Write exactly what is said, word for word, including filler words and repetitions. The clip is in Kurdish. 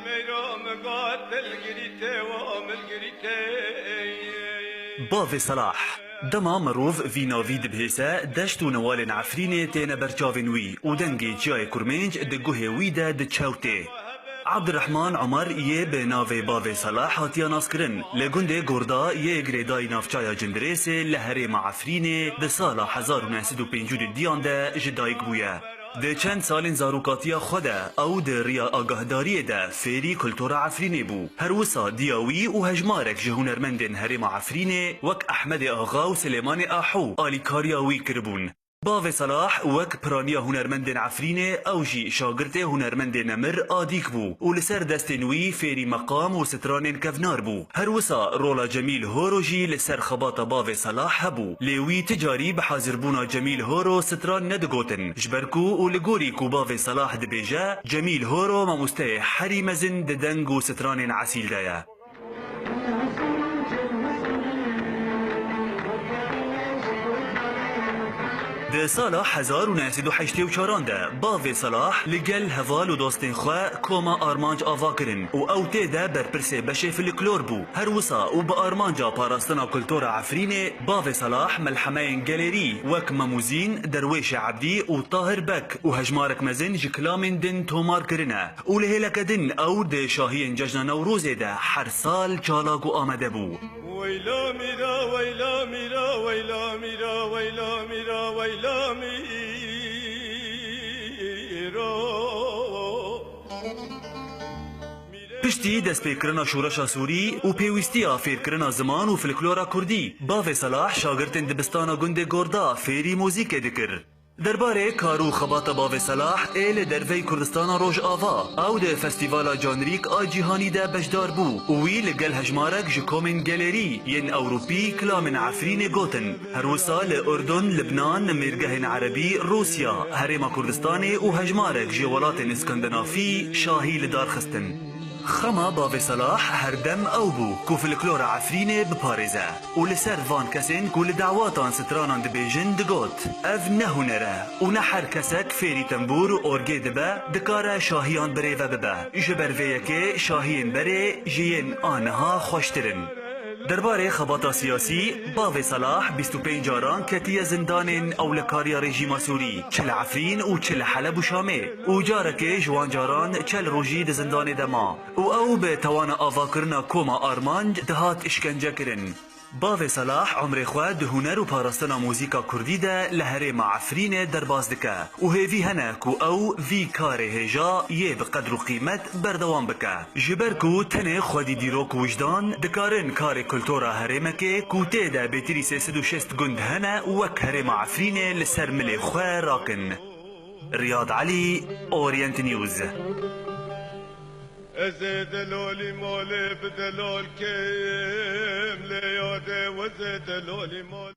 Meyro min got, dilgirî tê û milgirî tê. Bavê Selah. Dema mirov vî navî dibihêse, deşt û newalên Efrînê têne ber çavên wî û dengê çiyayê Kurmênc di guhê wî de diçe û tê. Abdurrahman Omar yê bi navê Bavê Selah hatiye naskirin. Li gundê Gorda yê girêdayî navçeya Cindirêsê li herêma Efrînê di sala hezar û neh sed û pêncî û dudiyan de ji dayik bûye. Di çend salên zarokatiya xwe de ew di riya agahdariyê de fêrî kultura Efrînê bû. Her wisa diya wî û hejmarek ji hunermendên herêma Efrînê wek Ehmedê Axa û Silêmanê Aho alîkariya wî kiribûn. Bavê Selah wek piraniya hunermendên Efrînê, ew jî şagirtê hunermendê nemir a dîk bû û li ser destên wî fêrî meqam û stranên kevnar bû. Her wisa rola Cemîl Horo jî li ser xebata Bavê Selah hebû. Lê wî ti carî bi hazirbûna Cemîl Horo stran nedigotin, ji ber ku û li gorî ku Bavê Selah dibêje, Cemîl Horo mamosteyê herî mezin di deng û stranên esîl de ye. Di sala hezar û neh sed û heştê û çaran de Bavê Selah li gel heval û dostên xwe koma Armanc ava kirin û ew tê de berpirsê beşê filiklor bû. Her wisa û bi armanca parastina kultura Efrînê, Bavê Selah melhemeyên gelêrî wek Mem û Zîn, Derwêşê Ebdî û Tahir Bek û hejmarek mezin ji kilamên din tomar kirine. Û li hêleke din ew di şahiyên Cejna Newrozê de her sal çalak û amade bû. Weyla mîra, weyla mîra, weyla mîra, weyla mîra, weyla mîra. Piştî destpêkirina şoreşa Sûrî û pêwîstiya fêrkirina ziman û filiklora kurdî, Bavê Selah şagirtên dibistana gundê Gorda fêrî muzîkê dikir. Derbarê kar û xebata Bavê Selah ê li derveyî Kurdistana Rojava, ew di Festîvala Canrîk a Cîhanî de beşdar bû û wî li gel hejmarek ji komên gelêrî yên Ewropî kilamên Efrînê gotin. Her wisa li Urdun, Libnan, mêrgehên Erebî, Rûsya, Herêma Kurdistanê û hejmarek ji welatên Skandinafî şahî li dar xistin. Xema Bavê Selah her dem ew bû ku filiklora Efrînê biparêze û li ser van kesên ku li dawatan stranan dibêjin digot, ev ne huner e û ne her kesek fêrî tembûr û orgê dibe dikare şahiyan birêve bibe. Ji ber vê yekê şahiyên berê ji yên a niha xweştir in. Derbarê xebata siyasî, Bavê Selah bîst û pênc caran ketiye zindanên ewlekariya rejîma Sûrî, çi li Efrîn û çi li Heleb û Şamê. Û carekê ji wan caran çel rojî di zindanê de ma. Û ew bi tewana avakirina koma Armanc dihat îşkence kirin. Bavê Selah umrê xwe di huner û parastina muzîka kurdî de li herêma Efrînê derbas dike û hêvî hene ku ew vî karê hêja yê bi qedr û qîmet berdewam bike. Ji ber ku tenê xwedî dîrok û wijdan dikarin karê kultura herêmekê ku tê de bêtirî sê sed û şêst gund hene wek herêma Efrînê li ser milê xwe rakin. Riyad Elî, Orient News. Ez ê delolî malê bi delal kêm, lê yadê wez ê delolî malê.